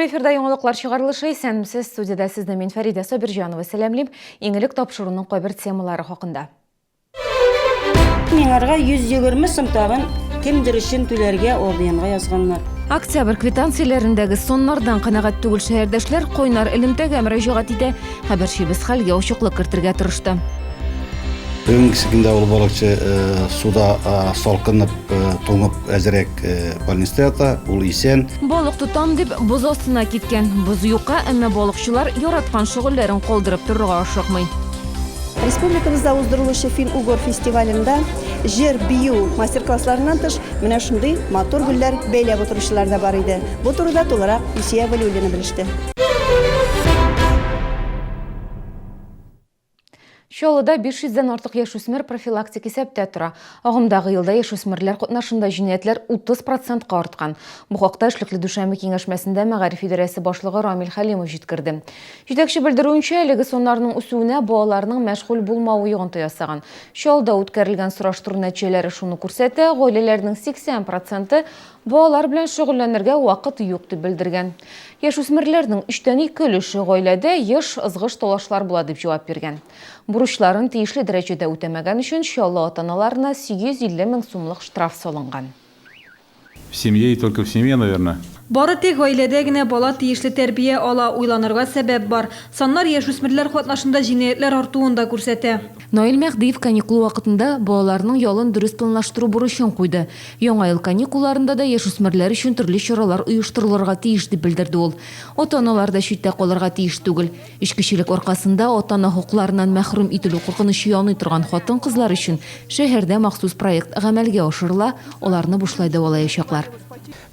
Туры эфирда яңалыклар чыгарылышы. Исәнмесез, студиядә сезне мин Фәридә Сабирҗанова сәламлим. Иң элек тапшыруның кайбер темалары хакында. Миңарга 120 сум тагын кемдер өчен түләргә ОДНга язганнар. Октябрь квитанцияләрендәге соннардан канәгать түгел шәһәрдәшләр кайнар элемтәгә мөрәҗәгать итә. Хәбәрчебез хәлгә ачыклык кертергә тырышты. Бүгенге көндә ул балыкчы суда салкынып, туңып әзрәк больницада ята, ул исән. Балык тотам дип боз астына киткән. Боз юка, әмма балыкчылар яраткан шөгыльләрен калдырып торырга ашыкмый. Республикабызда уздырылучы Фин-угор фестивалендә җыр, бию мастер-классларыннан тыш, менә шундый матур гөлләр бәйләп утыручылар да бар иде. Бу турыда тулырак Илсөя Вәлиуллина белеште. Чаллыда 500 дән артык яшүсмер профилактик исәптә тора. Агымдагы елда яшүсмерләр катнашында җинаятьләр 30 процентка арткан. Бу хакта эшлекле дүшәмбе киңәшмәсендә мәгариф идарәсе башлыгы Рамил Хәлимов җиткерде. Җитәкче белдерүенчә, әлеге саннарның үсүенә балаларның мәшгуль булмавы йогынты ясаган. Чаллыда үткәрелгән сораштыру нәтиҗәләре шуны күрсәтә, гаиләләрнең 80 проценты балалар белән шөгыльләнергә вакыт юк дип белдергән. Яшүсмерләрнең өчтән ике өлеше гаиләдә еш ызгыш-талашлар була дип җавап биргән. Бурычларын тиешле дәрәҗәдә үтәмәгән өчен Чаллы ата-аналарына 850 мең сумлык штраф салынган. В семье и только в семье, наверное. Бары тик гаиләдә генә бала тиешле тәрбия ала, уйланырга сәбәп бар. Саннар яшүсмерләр катнашында җинаятьләр артуын да күрсәтә. Наил Мәһдиев каникул вакытында балаларның ялын дөрес планлаштыру бурычын куйды. Яңа ел каникулларында да яшүсмерләр өчен төрле чаралар оештырылырга тиеш, дип белдерде ул. Ата-аналар да читтә калырга тиеш түгел. Эчкечелек аркасында ата-ана хокукларыннан мәхрүм ителү куркынычы яный торган хатын-кызлар өчен шәһәрдә махсус проект гамәлгә ашырыла, аларны бушлай дәвалаячаклар.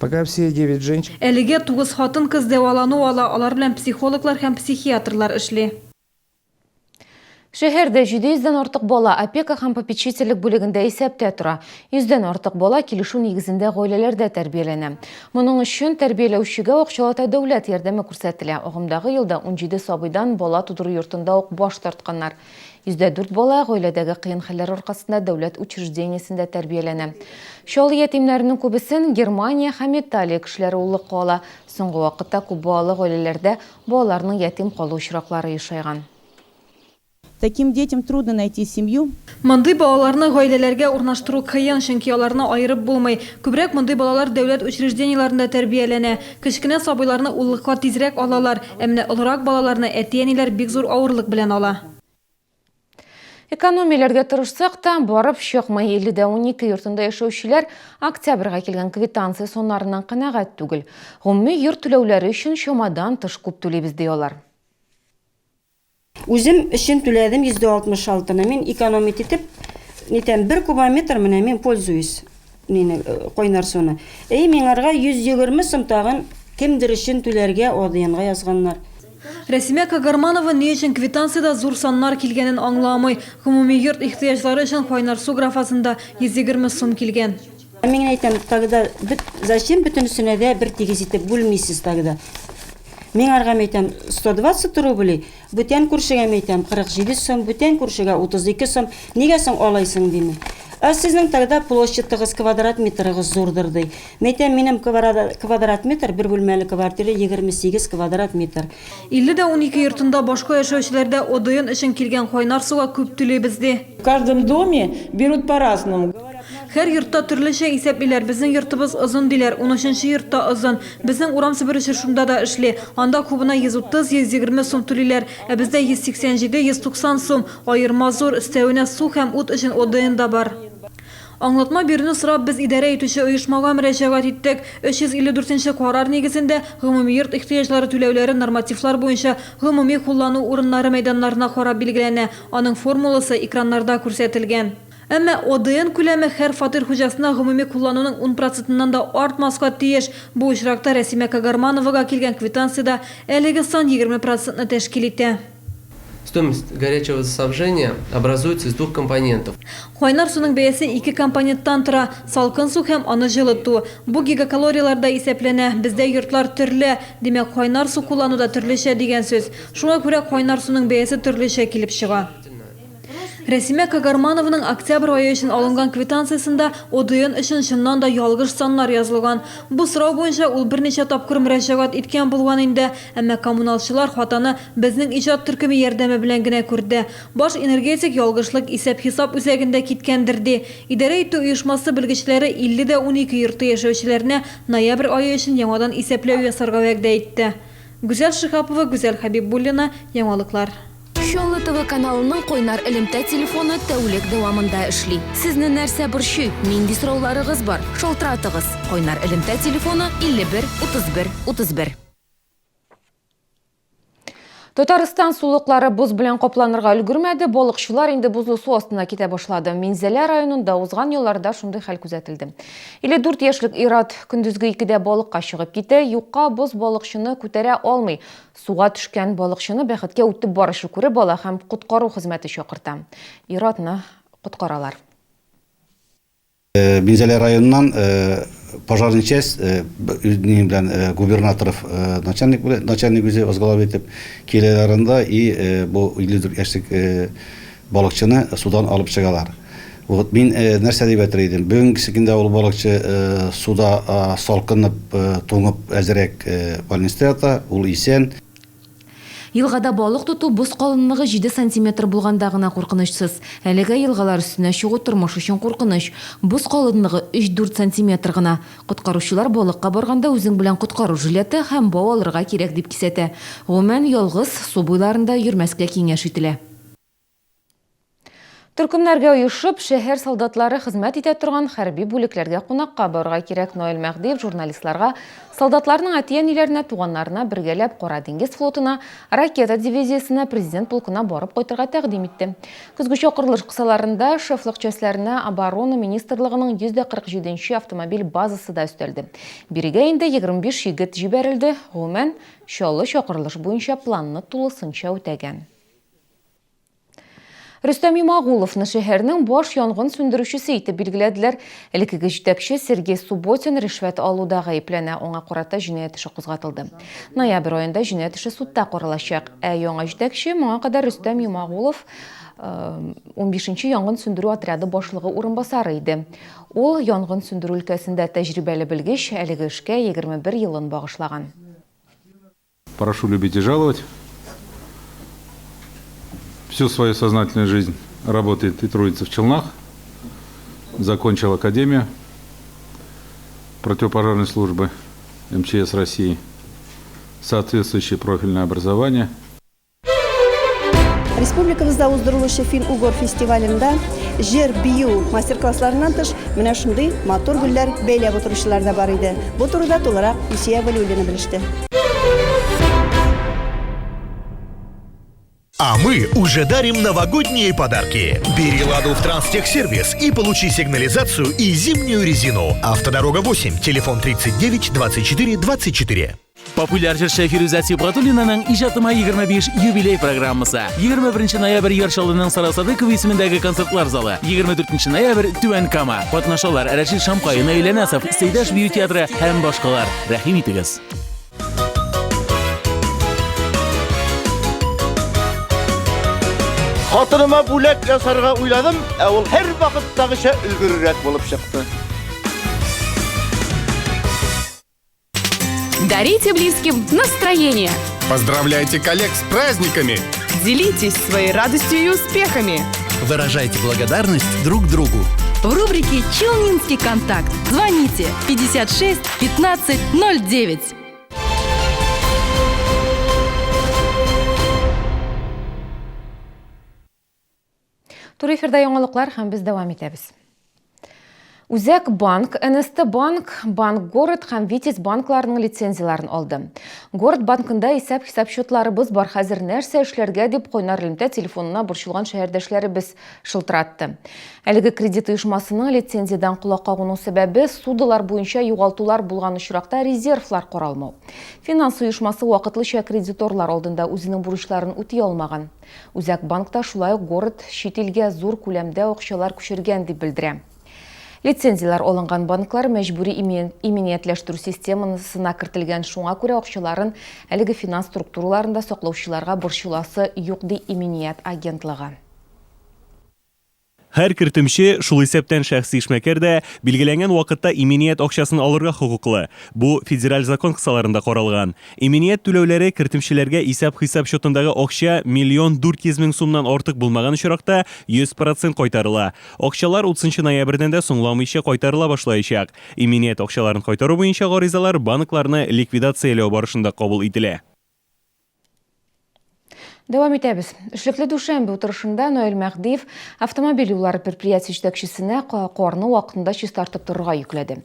Пока все девять женщин. Әлегә тугыз хатын-кыз дәвалану ала, алар белән психологлар һәм психиатрлар эшли. Шәһәрдә 700 дән артык бала опека һәм попечительлек бүлегендә исәптә тора. Йөздән артык бала килешү нигезендә гаиләләрдә тәрбияләнә. Моның өчен тәрбияләүчегә акчалата дәүләт ярдәме күрсәтелә. Агымдагы елда 17 сабыйдан бала тудыру йортында ук баш тартканнар. 104 бала гаиләдәге кыен хәлләр аркасында дәүләт учреждениесендә тәрбияләнә. Чаллы ятимнәренең күбесен Германия һәм Италия кешеләре уллыкка ала. Соңгы вакытта күп балалы гаиләләрдә Балаларның ятим калу очраклары ешайган. Таким детям трудно найти семью. Мондый балаларны гаиләләргә урнаштыру кыен, чөнки аларны аерып булмый. Күбрәк мондый балалар дәүләт учреждениеләрендә тәрбияләнә. Кечкенә сабыйларны уллыкка тизрәк алалар, ә менә олырак балаларны әти-әниләр бик зур авырлык белән ала. Экономияләргә тырышсак та, барып чыкмый. 50 дә 12 йортында яшәүчеләр октябрьгә килгән квитанция саннарыннан канәгать түгел. Гомуми йорт түләүләре өчен чамадан тыш күп түлибез, ди алар. Үзем өчен түләдем 66%-ны. Мин экономить итеп, нитәм, бер кубометр менә мин пользуюсь мине кайнар суны. Әй, миңарга 120 сум тагын кемдер өчен түләргә ОДНга язганнар. Рәсимә Кагарманова ни өчен квитанциядә зур саннар килгәнен аңламый. Гомуми йорт ихтыяҗлары өчен кайнар су графасында 120 сум килгән. Мин әйтәм, тогда бөт, зачем бөтенесенә дә бер тигез итеп бүлмисез тогда? Миңарга әйтәм, 120 рублей, бүтән күршегә әйтәм, 47 сум, бүтән күршегә 32 сум, нигә соң алайсың дими. Ә сезнең тогда площадьтыгыз, квадрат метрыгыз зурдыр ди. Мәйтәм, минем квадрат метр, бер бүлмәле квартира 28 квадрат метр. 50 дә 12 йортында башка яшәүчеләр дә ОДН өчен килгән кайнар суга күп түлибез, ди. В каждом доме берут по-разному. Һәр йортта төрлечә исәплиләр. Безнең йортыбыз озын, диләр. Унөченче йорт та озын. Безнең урам себерүче шунда да эшли. Анда кубына 130, 120 сум түлиләр. Ә бездә 187, 190 сум. Аерма зур. Өстәвенә су һәм ут өчен ОДН да бар. Аңлатма бирүне сорап без идарә итүче оешмага мөрәҗәгать иттек. 354 нче карар нигезендә, гомуми йорт ихтыяҗлары түләүләре нормативлар буенча гомуми куллану урыннары мәйданнарына карап билгеләнә, аның формуласы экраннарда күрсәтелгән. Әмма ОДН күләме һәр фатир хуҗасына гомуми куллануның ун процентыннан да артмаска тиеш. Бу очракта Рәсимә Кагармановага килгән квитанциядә әлеге сан 20 процентны тәшкил итә. Стоимость горячего водоснабжения образуется из двух компонентов. Кайнар суның бәясе ике компоненттан тора, салкын су һәм аны җылыту. Бу гигакалорияләрдә исәпләнә. Бездә йортлар төрле, димәк, кайнар су куллану да төрлечә дигән сүз. Шуңа күрә кайнар суның бәясе төрлечә килеп чыга. Рәсимә Кагарманованың октябрь ае өчен алынган квитанциясендә ОДН өчен чыннан да ялгыш саннар язылган. Бу сорау буенча ул берничә тапкыр мөрәҗәгать иткән булган инде, әмма коммуналчылар хатаны Безнең иҗат төркеме ярдәме белән генә күрде. Баш энергетик ялгышлык исәп-хисап үзәгендә киткәндер, ди. Идарә итү оешмасы белгечләре 50 дә 12 йорты яшәүчеләренә ноябрь ае өчен яңадан исәпләү ясарга вәгъдә итте. Гүзәл Шиһапова, Гүзәл Хәбибуллина, Яңалыклар. Чаллы ТВ каналының кайнар элемтә телефоны тәүлек дәвамында эшли. Сезне нәрсә борчый, нинди сорауларыгыз бар, шалтыратыгыз. Кайнар элемтә телефоны 51 31 31. Татарстан сулыклары боз белән капланырга өлгермәде, балыкчылар инде бозлы су астына китә башлады. Минзәлә районында узган елларда шундый хәл күзәтелде. 54 яшьлек ир-ат көндезге икедә балыкка чыгып китә, юкка боз балыкчыны күтәрә алмый. Суга төшкән балыкчыны бәхеткә үтеп баручы күреп ала һәм коткару хезмәте чакырта. Ир-атны коткаралар. Минзәлә районыннан пожарный часть ни белән губернаторов начальник белән начальник үзе возглавить итеп киләләр анда и бу 54 яшьлек балыкчыны судан алып чыгалар. Вот мин нәрсә дип әйтер идем? Бүгенге көндә ул балыкчы суда салкынып, туңып әзрәк больницада ята, ул исән. Елгада балык тоту боз калынлыгы җиде сантиметр булганда гына куркынычсыз. Әлегә елгалар өстенә чыгу тормыш өчен куркыныч. Боз калынлыгы өч-дүрт сантиметр гына. Коткаручылар балыкка барганда үзең белән коткару жилеты һәм бау алырга кирәк дип кисәтә. Гомумән, ялгыз су буйларында йөрмәскә киңәш ителә. Төркемнәргә оешып, шәһәр солдатлары хезмәт итә торган хәрби бүлекләргә кунакка барырга кирәк. Наил Мәһдиев журналистларга солдатларның әти-әниләренә, туганнарына бергәләп Кара диңгез флотына, ракета дивизиясенә, президент полкына барып кайтырга тәкъдим итте. Көзге чакырылыш кысаларында шефлык частьләренә Оборона министрлыгының 147 нче автомобиль базасы да өстәлде. Бирегә инде 25 егет җибәрелде. Гомумән, Чаллы чакырылыш буенча планны тулысынча үтәгән. Рөстәм Юмагуловны шәһәрнең баш янгын сүндерүчесе итеп билгеләделәр. Элеккеге җитәкче Сергей Субботин ришвәт алуда гаепләнә, аңа карата җинаять эше кузгатылды. Ноябрь аенда җинаять эше судта каралачак. Ә яңа җитәкче моңа кадәр Рөстәм Юмагулов 15 нче янгын сүндерү отряды башлыгы урынбасары иде. Ул янгын сүндерү өлкәсендә тәҗрибәле белгеч, әлеге эшкә 21 елын багышлаган. Прошу любить и жаловать. Всю свою сознательную жизнь работает и трудится в Челнах. Закончил академию противопожарной службы МЧС России. Соответствующее профильное образование. Республикабызда уздырылучы фин-угор фестивалендә җыр, бию мастер-классларыннан тыш, менә шундый матур гөлләр бәйләп утыручылар да бар иде. Бу турыда тулырак Илсөя Вәлиуллина белеште. А мы уже дарим новогодние подарки. Бери «Ладу» в Транстехсервис и получи сигнализацию и зимнюю резину. Автодорога 8, телефон 39 24 24. Популяр җырчы Фирүзә Сибгатуллинаның Иҗатыма 25 юбилей программасы. 21 ноябрь Яр Чаллының Сара Садыкова исемендәге концертлар залы. 24 ноябрь Түбән Кама. Катнашалар Рәшит Шамкай, Наилә Нәсов, Сәйдәш бию театры һәм башкалар. Рәхим итегез. Хатыныма бүләк ясарга уйладым, ә ул һәрвакыттагыча өлгеррәк булып чыкты. Дарите близким настроение. Поздравляйте коллег с праздниками. Делитесь своей радостью и успехами. Выражайте благодарность друг другу. В рубрике «Челнинский контакт» звоните 56 15 09. Туры эфирда яңалыклар һәм без дәвам итәбез. Үзәк банк, НСТ банк, Банк Город һәм Витязь банкларының лицензияләрен алды. Город банкында исәп-хисап счетларыбыз бар, хәзер нәрсә эшләргә дип кайнар элемтә телефонына борчылган шәһәрдәшләребез шылтыратты. Әлеге кредит оешмасының лицензиядән колак кагуның сәбәбе ссудалар буенча югалтулар булган очракта резервлар каралмау. Финанс оешмасы вакытлыча кредиторлар алдында үзенең бурычларын үти алмаган. Үзәк банк та шулай ук город чит илгә зур күләмдә акчалар күчергән дип белдерә. Лицензияләр алынган банклар мәҗбүри иминиятләштерү системасына кертелгән, шуңа күрә акчаларын әлеге финанс структураларында саклаучыларга борчыласы юк, ди иминият агентлыгы. Һәр кертемче, шул исәптән шәхси эшмәкәр дә, билгеләнгән вакытта иминият акчасын алырга хокуклы. Бу федераль закон кысаларында каралган. Иминият түләүләре кертемчеләргә исәп-хисап счетындагы акча 1 400 000 сумнан артык булмаган очракта 100 процент кайтарыла. Акчалар утызынчы ноябрьдән дә соңламыйча кайтарыла башлаячак. Иминият акчаларын кайтару буенча гаризалар банкларны ликвидацияләү барышында кабул ителә. Дәвам итәбез. Эшлекле дүшәмбе утырышында Наил Мәһдиев автомобиль юллары предприятие җитәкчесенә карны вакытында чистартып торырга йөкләде.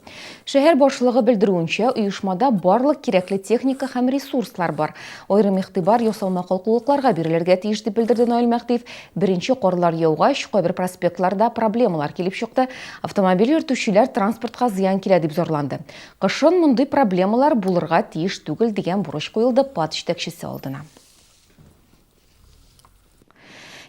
Шәһәр башлыгы белдерүенчә, оешмада барлык кирәкле техника һәм ресурслар бар. Аерым игътибар ясалма калкулыкларга бирелергә тиеш, дип белдерде Наил Мәһдиев. Беренче карлар яугач, кайбер проспектларда проблемалар килеп чыкты. Автомобиль йөртүчеләр транспортка зыян килә дип зарланды. Кышын мондый проблемалар булырга тиеш түгел, дигән бурыч куелды ПАТ җитәкчесе алдына.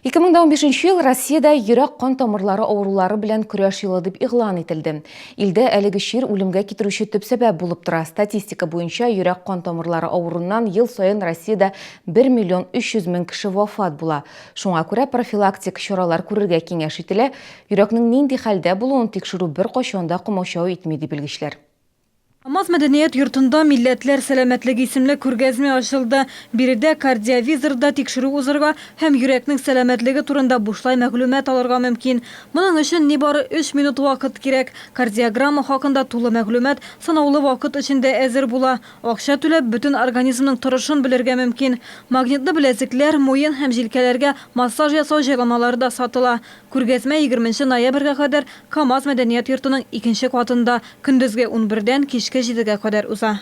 2015 ел Россиядә йөрәк-кан тамырлары авырулары белән көрәш елы дип игълан ителде. Илдә әлеге чир үлемгә китерүче төп сәбәп булып тора. Статистика буенча, йөрәк-кан тамырлары авыруыннан ел саен Россиядә 1 миллион 300 мең кеше вафат була. Шуңа күрә профилактик чаралар күрергә киңәш ителә. Йөрәкнең нинди хәлдә булуын тикшерү беркайчан да комачау итми, ди белгечләр. Камаз мәдәният йортында Милләтләр сәламәтлеге исемле күргәзмә ачылды. Биредә кардиовизорда тикшерү узырга һәм йөрәкнең сәламәтлеге турында бушлай мәгълүмат алырга мөмкин. Моның өчен нибары өч минут вакыт кирәк. Кардиограмма хакында тулы мәгълүмат санаулы вакыт эчендә әзер була. Акча түләп, бөтен организмның торышын белергә мөмкин. Магнитлы беләзекләр, муен һәм җилкәләргә массаж ясау җайланмалары да сатыла. Күргәзмә егерменче ноябрьгә кадәр КАМАЗ мәдәният йортының икенче катында, көндезге унбердән кичке җидегә кадәр уза.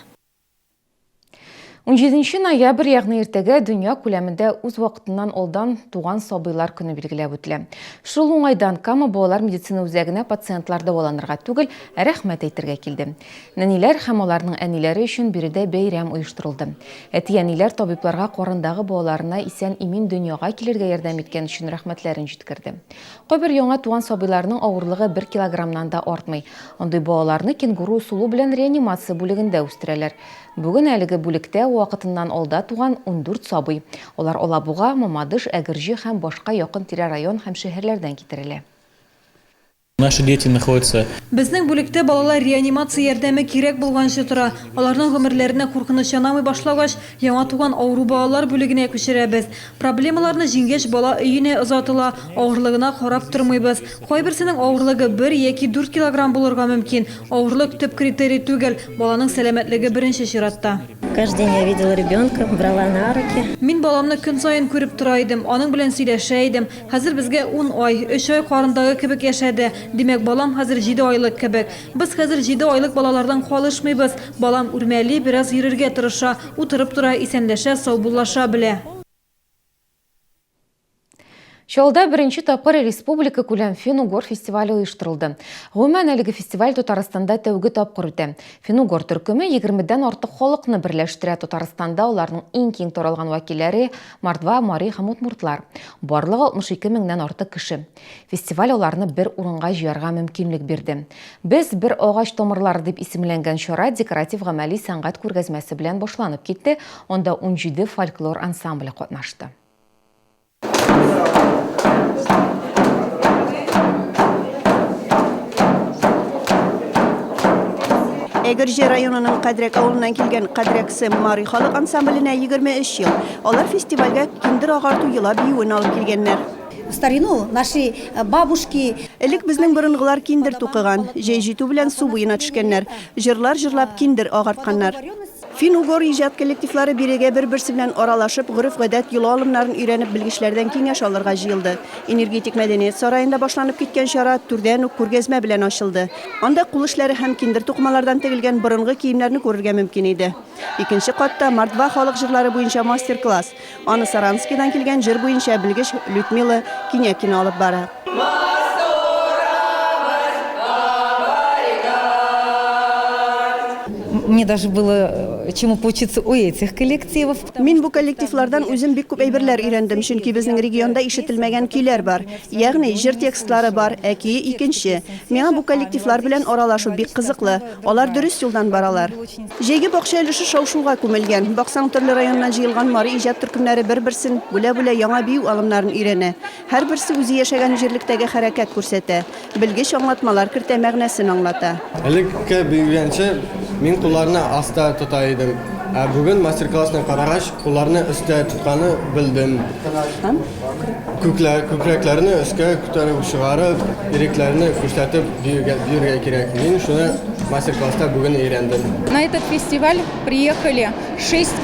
Унҗиденче ноябрь, ягъни иртәгә, дөнья күләмендә үз вакытыннан алдан туган сабыйлар көне билгеләп үтелә. Шул уңайдан Кама балалар медицина үзәгенә пациентлар дәваланырга түгел, ә рәхмәт әйтергә килде. Нәниләр һәм аларның әниләре өчен биредә бәйрәм оештырылды. Әти-әниләр табибларга карындагы балаларына исән-имин дөньяга килергә ярдәм иткән өчен рәхмәтләрен җиткерде. Кайбер яңа туган сабыйларның авырлыгы бер килограммнан да артмый. Андый балаларны кенгуру ысулы белән реанимация бүлегендә үстерәләр. Бүген әлеге бүлектә вакытыннан алда туган 14 сабый. Алар Алабуга, Мамадыш, Әгерҗе һәм башка якын-тирә район һәм шәһәрләрдән китерелә. Наши дети находятся. Безнең бүлектә балалар реанимация ярдәме кирәк булганчы тора. Аларның гомерләренә куркыныч янамый башлагач, яңа туган авыру балалар бүлегенә күчерәбез. Проблемаларны җиңгәч, бала өенә озатыла, авырлыгына карап тормыйбыз. Кайберсенең авырлыгы бер яки дүрт килограмм булырга мөмкин. Авырлык төп критерий түгел, баланың сәламәтлеге беренче чиратта. Каждый день я видела ребенка, брала на руки. Мин баламны көн саен күреп тора идем, аның белән сөйләшә идем. Хәзер безгә ун ай, өч ай карындагы кебек яшәде. Димәк, балам хәзер җиде айлык кебек. Без хәзер җиде айлык балалардан калышмыйбыз. Балам үрмәли, бераз йөрергә тырыша, утырып тора, исәнләшә, саубуллаша белә. Чаллыда беренче тапкыр республика күләм фин-угор фестивале оештырылды. Гомумән, әлеге фестиваль Татарстанда тәүге тапкыр үтә. Фин-угор төркеме егермедән артык халыкны берләштерә. Татарстанда аларның иң киң таралган вәкилләре, мордва, мари һәм удмуртлар. Барлыгы 62 меңнән артык кеше. Фестиваль аларны бер урынга җыярга мөмкинлек бирде. Без бер агач тамырлары дип исемләнгән чара декоратив-гамәли сәнгать күргәзмәсе белән башланып китте, анда 17 фольклор ансамбле катнашты. Әгерҗе районының Кадрәк авылыннан килгән Кадрәк Сэм Мари халык ансамбленә 23 ел. Алар фестивальгә киндер агарту йола биюен алып килгәннәр. В старину наши э, бабушки. Элек безнең борынгылар киндер тукыган. Җәй җитү белән су буена төшкәннәр. Җырлар җырлап киндер агартканнар. Фин-угор иҗат коллективлары бирегә бер-берсе белән аралашып, гореф-гадәт, йола алымнарын өйрәнеп, белгечләрдән киңәш алырга җыелды. Энергетик мәдәният сараенда башланып киткән чара түрдән үк күргәзмә белән ачылды. Анда кул эшләре һәм киндер тукымалардан тегелгән борынгы киемнәрне күрергә мөмкин иде. Икенче катта мордва халык җырлары буенча мастер-класс. Аны Саранскидан килгән җыр буенча белгеч Людмила Кинякина алып бара. Мне даже было чему поучиться у этих коллективов. Мин бу коллективлардан үзем бик күп әйберләр өйрәндем, чөнки безнең регионда ишетелмәгән көйләр бар. Ягъни, җыр текстлары бар, ә көе икенче. Миңа бу коллективлар белән аралашу бик кызыклы. Алар дөрес юлдан баралар. Җәйге бакча өлеше шау-шуга күмелгән. Баксаң, төрле районнан җыелган мари иҗат төркемнәре бер-берсен бүлә-бүлә яңа бию алымнарын өйрәнә. Һәрберсе үзе яшәгән җирлектәге хәрәкәт күрсәтә. Белгеч аңлатмалар кертә, мәгънәсен аңлата. Элекке биегәнче мин кулларны аста тота идем. Ә бүген мастер-классны карагач, кулларны өстә тотканы белдем. Күкләр, күкрәкләрне өскә күтәреп чыгарып, ирекләрне күрсәтеп биергә, биергә кирәк. Мин шуны мастер-класста бүген өйрәндем. На этот фестиваль приехали шесть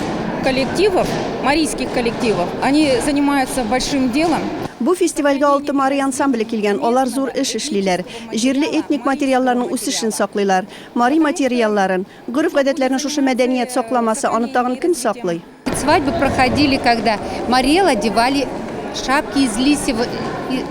коллективов, марийских коллективов. Они занимаются большим делом. Бу фестивальгә алты мари ансамбле килгән, алар зур эш эшлиләр. Җирле этник материалларның үсешен саклыйлар. Мари материалларын, гореф-гадәтләрне шушы мәдәният сакламаса, аны тагын кем саклый? Свадьбы проходили, когда Мари Эл одевали шапки из лисьего,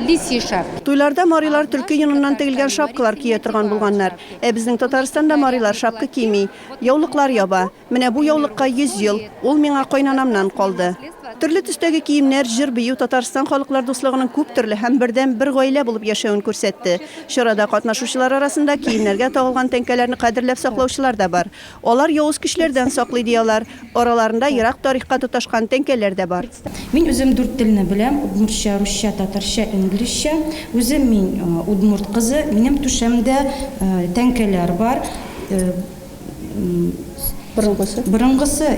лисьи шапки. Туйларда марилар төлке йоныннан тегелгән шапкалар кия торган булганнар. Ә безнең Татарстанда марилар шапка кими, яулыклар яба. Менә бу яулыкка 100 ел, ул миңа кайнанамнан калды. Төрле төстәге киемнәр, җыр-бию Татарстан халыклар дуслыгының күп төрле һәм бердәм бер гаилә булып яшәвен күрсәтте. Чарада катнашучылар арасында киемнәргә тагылган тәңкәләрне кадерләп саклаучылар да бар. Алар явыз көчләрдән саклый, ди алар. Араларында ерак тарихка тоташкан тәңкәләр дә бар. Мин үзем дүрт телне беләм, удмуртча, русча, татарча, инглизчә. Үзем мин удмурт кызы, минем түшәмдә тәңкәләр бар. Борынгысы? Борынгысы,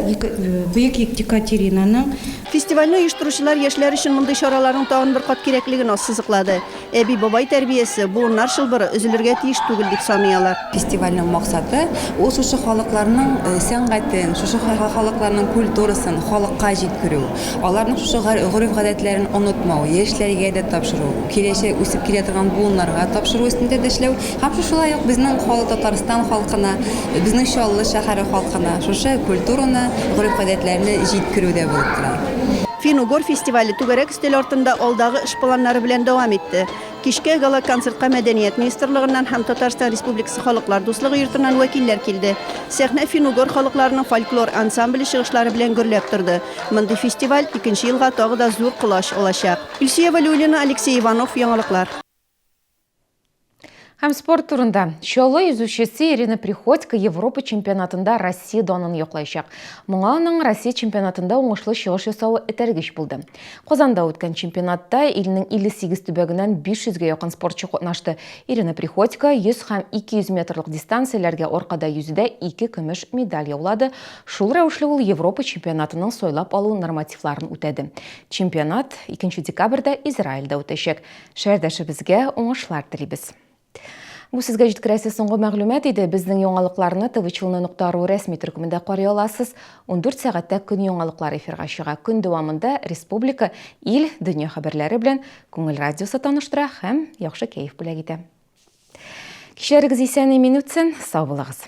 Бөек Екатеринаның. Фестивальне оештыручылар яшьләр өчен мондый чараларның тагын бер кат кирәклеген ассызыклады. Әби-бабай тәрбиясе, буыннар чылбыры өзелергә тиеш түгел, дип саный алар. Фестивальнең максаты, ул шушы халыкларның сәнгатен, шушы халыкларның культурасын халыкка җиткерү, аларның шушы гореф-гадәтләрен онытмау, яшьләргә дә тапшыру, киләчәк үсеп килә торган буыннарга тапшыру өстендә дә эшләү һәм шушылай ук безнең халык Татарстан халкына, безнең Чаллы шәһәре халкына шушы культураны, гореф-гадәтләрне җиткерү дә булып тора. Фин-угор фестивале түгәрәк өстәл артында алдагы эш планнары белән дәвам итте. Кичкә гала-концертка Мәдәният министрлыгыннан һәм Татарстан Республикасы Халыклар дуслыгы йортыннан вәкилләр килде. Сәхнә фин-угор халыкларының фольклор ансамбле чыгышлары белән гөрләп торды. Мондый фестиваль икенче елга тагы да зур колач алачак. Илсөя Вәлиуллина, Алексей Иванов, Яңалыклар. Һәм спорт турында. Чаллы йөзүчесе Ирина Приходько Европа чемпионатында Россия данын яклаячак. Моңа аның Россия чемпионатында уңышлы чыгыш ясавы этәргеч булды. Казанда үткән чемпионатта илнең 58 төбәгеннән 500 гә якын спортчы катнашты. Ирина Приходько 100 һәм 200 метрлык дистанцияләргә аркада йөзүдә ике көмеш медаль яулады. Шул рәвешле ул Европа чемпионатының сайлап алу нормативларын үтәде. Чемпионат 2 декабрьдә Израильдә үтәчәк. Шәһәрдәшебезгә уңышлар телибез. Бу сезгә җиткерәсе соңгы мәгълүмат иде. Безнең яңалыкларны tvchelny.ru рәсми төркемендә карый аласыз. 14 сәгатьтә көн яңалыклары эфирга чыга. Көн дәвамында республика, ил, дөнья хәбәрләре белән Күңел радиосы таныштыра һәм яхшы кәеф бүләк итә. Кичләрегез исән-имин үтсен, сау булыгыз.